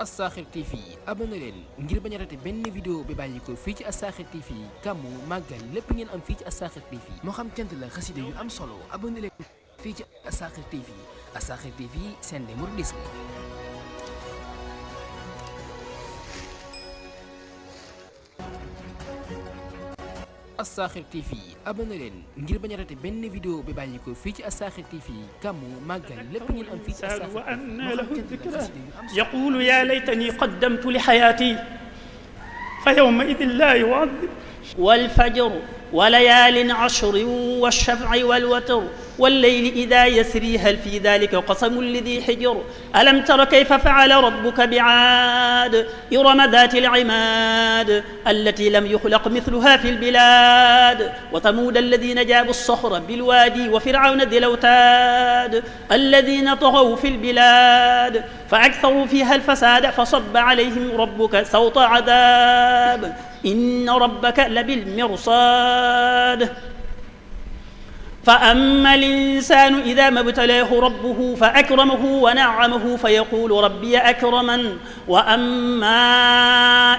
Assakhir TV abonné leen ngir bañ a raté benn vidéo bi bàyyi ko fii ci Assakhir TV gàmmu màggal lépp ngeen am fii ci Assakhir TV moo xam cant la xasida yu am solo abonné leen fii ci Assakhir TV Assakhir TV seen de mouridisme. Assakhir TV abonné leen ngir bañ a raté benn vidéo bi bàyyi ko fii ci Assakhir TV gàmmu màggal lépp ngeen am fii ci Assakhir TV وأنى له الذكرى يقول يا ليتني قدمت لحياتي فيومئذ لا يعذب والفجر وليال عشر والشفع والوتر والليل إذا يسري هل في ذلك قسم لذي حجر ألم تر كيف فعل ربك بعاد إرم ذات العماد التي لم يخلق مثلها في البلاد وثمود الذين جابوا الصخر بالوادي وفرعون ذي الأوتاد الذين طغوا في البلاد فأكثروا فيها الفساد فصب عليهم ربك سوط عذاب إن ربك لبالمرصاد فأما الإنسان إذا ما ابتلاه ربه فأكرمه ونعمه فيقول ربي أكرمن وأما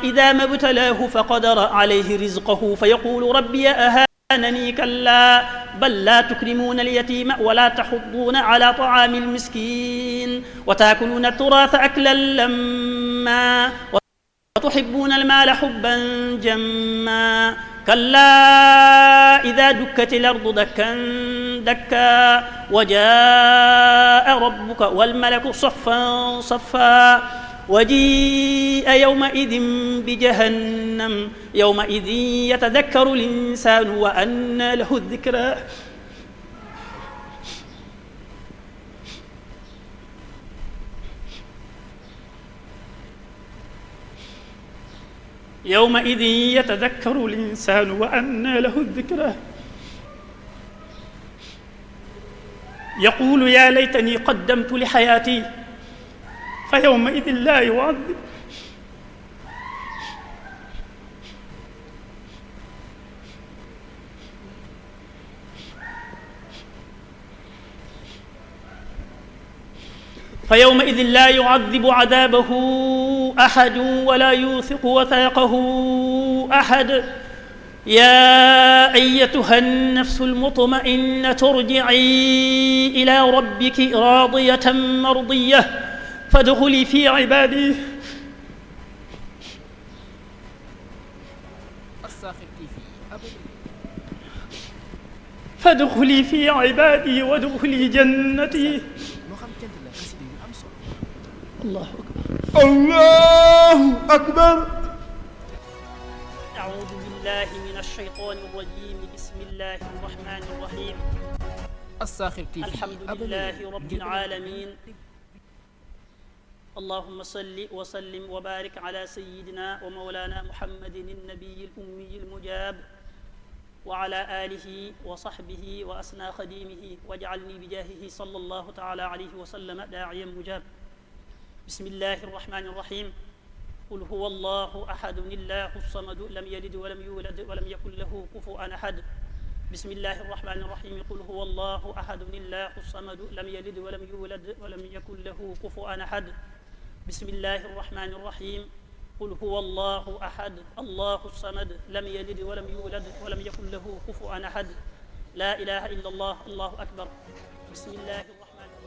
إذا ما ابتلاه فقدر عليه رزقه فيقول ربي أهانني كلا بل لا تكرمون اليتيم ولا تحضون على طعام المسكين وتأكلون التراث أكلا لما وتحبون المال حبا جما كلا إذا دكت الأرض دكا دكا وجاء ربك والملك صفا صفا وجيء يومئذ بجهنم يومئذ يتذكر الإنسان وأنى له الذكرى يومئذ يتذكر الإنسان وأنى له الذكرى يقول يا ليتني قدمت لحياتي فيومئذ لا يعذب فيومئذ لا يعذب عذابه أحد ولا يوثق وثاقه أحد يا أيتها النفس المطمئنة ارجعي إلى ربك راضية مرضية فادخلي في عبادي فادخلي في عبادي وادخلي جنتي الله أكبر الله أكبر أعوذ بالله من الشيطان الرجيم بسم الله الرحمن الرحيم Assakhir TV الحمد لله رب العالمين اللهم صل وسلم وبارك على سيدنا ومولانا محمد النبي الأمي المجاب وعلى آله وصحبه وأسنى خديمه واجعلني بجاهه صلى الله تعالى عليه وسلم داعيا مجاب بسم الله الرحمن الرحيم قل هو الله أحد الله الصمد لم يلد ولم يولد ولم يكن له كفوا أحد بسم الله الرحمن الرحيم قل هو الله أحد الله الصمد لم يلد ولم يولد ولم يكن له كفوا أحد بسم الله الرحمن الرحيم قل هو الله أحد الله الصمد لم يلد ولم يولد ولم يكن له كفوا أحد لا إله إلا الله الله أكبر بسم الله الرحمن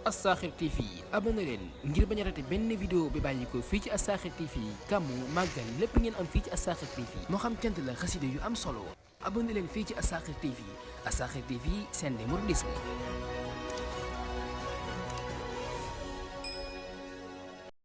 Assakhir TV abonné leen ngir bañ a raté benn vidéo bi bàyyi ko fii ci Assakhir TV gàmmu màggal lépp ngeen am fii ci Assakhir TV moo xam cant la xasida yu am solo abonné leen fii ci Assakhir TV Assakhir TV seen de mouridisme.